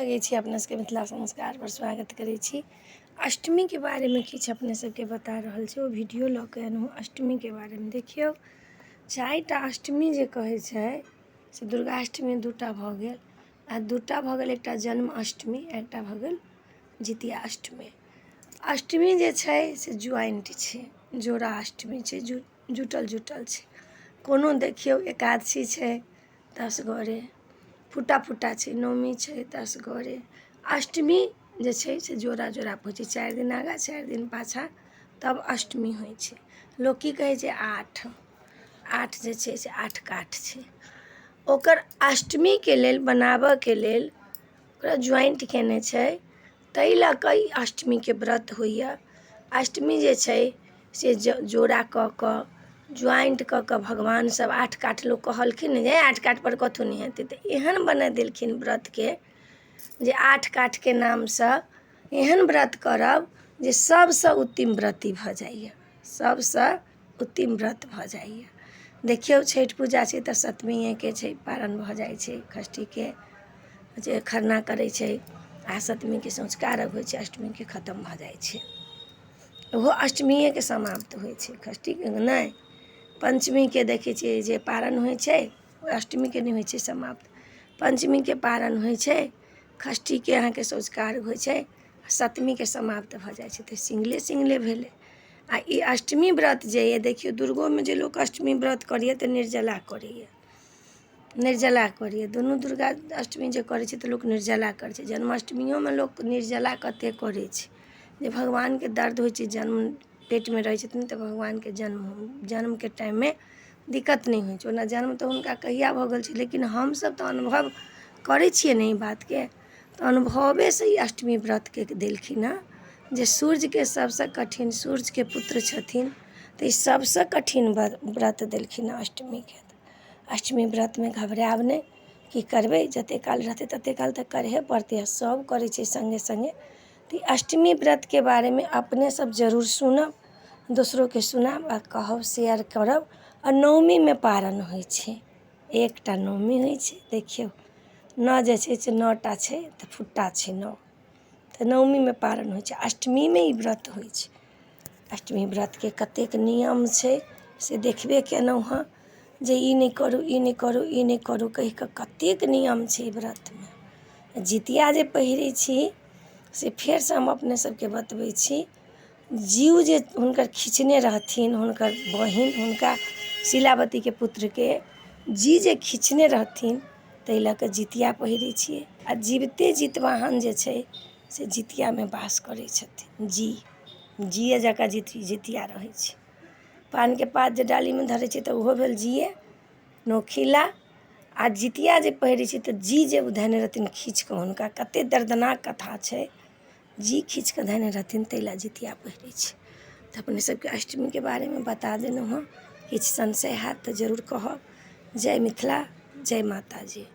लगै छी अपना सबके मिथिला संस्कारपर स्वागत करै छी। अष्टमीके बारेमे किछु अपने सबके बता रहल छी, ओ वीडियो लऽ कऽ एलहुँ अष्टमीके बारेमे। देखियौ, 4टा अष्टमी जे कहै छै से दुर्गाष्टमी 2टा भऽ गेल आ 2टा भऽ गेल, एकटा जन्माष्टमी, एकटा भऽ गेल जितिया अष्टमी। अष्टमी जे छै से ज्वाइंट छै, जोड़ा अष्टमी छै, जुटल जुटल छै। कोनो देखियौ, एकादशी छै तऽ असगरे फुट्टा फुट्टा छै, नवमी छै तऽ असगरे, अष्टमी जे छै से जोड़ा जोड़ा होइ छै, 4 दिन आगाँ 4 दिन पाछाँ, तब अष्टमी होइ छै। लोक की कहै छै, 8 8 जे छै से 8 काठ छै। ओकर अष्टमीके लेल बनाबऽके लेल ओकरा ज्वाइंट केने छै, ताहि लऽ कऽ ई अष्टमीके व्रत होइए। अष्टमी जे छै से जोड़ा कऽ कऽ ज्वाइंट कऽ कऽ भगवान सब 8 काठ लोक कहलखिन ने जे 8 काठपर कथहु नहि हेतै, तऽ एहन बना देलखिन व्रतके जे 8 काठके नामसँ एहन व्रत करब जे सबसँ उत्तम व्रती भऽ जाइए, सबसँ उत्तम व्रत भऽ जाइए। देखियौ, छठि पूजा छै तऽ सतमीएके छै पारन भऽ जाइ छै, षष्ठीके जे खरना करै छै आ सतमीके सँझुका अर्घ होइ छै, अष्टमीके खतम भऽ जाइ छै। ओहो अष्टमिएके समाप्त होइ छै, षष्ठीके नहि। पञ्चमीके देखै छियै जे पारन होइ छै, ओ अष्टमीके नहि होइ छै समाप्त। पञ्चमीके पारन होइ छै, षष्ठीके अहाँके सँझुका अर्घ होइ छै, सतमीके समाप्त भऽ जाइ छै। तऽ सिंगले सिंगले भेलै। आ ई अष्टमी व्रत जे अइ, देखियौ, दुर्गोमे जे लोक अष्टमी व्रत करैए तऽ निर्जला करैए, निर्जला करैए। दुनू दुर्गा अष्टमी जे करै छै तऽ लोक निर्जला करै छै। जन्माष्टमियोमे लोक निर्जला कतेक करै छै जे भगवानके दर्द होइ छै, जन्म पेटमे रहै छथिन तऽ भगवानके जन्म जन्मके टाइममे दिक्कत नहि होइ छै। ओना जन्म तऽ हुनका कहिया भऽ गेल छै, लेकिन हमसभ तऽ अनुभव करै छियै ने ई बातके, तऽ अनुभवेसँ ई अष्टमी व्रतके देलखिन हँ जे सूर्यके सभसँ कठिन, सूर्यके पुत्र छथिन, तऽ ई सभसँ कठिन व्रत देलखिन हँ अष्टमीके। अष्टमी व्रतमे घबरायब नहि, की करबै, जतेक काल रहतै ततेक काल तऽ करहे पड़तै आ सभ करै छै सङ्गे सङ्गे। तऽ ई अष्टमी व्रतके बारेमे अपने सब जरूर सुनब, दोसरोके सुनायब आ कहब, शेयर करब। आ नवमीमे पारन होइ छै, एकटा नवमी होइ छै। देखियौ, 9 जे छै से 9टा छै तऽ फुट्टा छै 9, तऽ नवमीमे पारन होइ छै। अष्टमीमे ई व्रत होइ छै। अष्टमी व्रतके कतेक नियम छै से देखबे केलहुँ हँ जे ई नहि करू, ई नहि करू, ई नहि करू कहि कऽ कतेक नियम छै ई व्रतमे। जितिया जे पहिरै छी से फेरसँ हम अपने सबके बतबै छी। जीव जे हुनकर खींचने रहथिन, हुनकर बहिन, हुनका शीलावतीके पुत्रके जी जे खींचने रहथिन, ताहि लऽ कऽ जितिया पहिरै छियै। आ जीविते जितवाहन जे छै से जितियामे वास करै छथिन। जी जिए जकाँ जितिया रहै छै। पानके पात जे डालीमे धरै छै तऽ ओहो भेल जिए नोखिला। आ जितिया जे पहिरै छै तऽ जी जे ओ धेने रहथिन खींच कऽ हुनका, कतेक दर्दनाक कथा छै, जी खींच कऽ धेने रहथिन, ताहि लए जितिया पहिरै छै। तऽ अपने सबके अष्टमीके बारेमे बता देलहुँ हँ। किछु संशय हैत तऽ जरूर कहब। जय मिथिला, जय माताजी।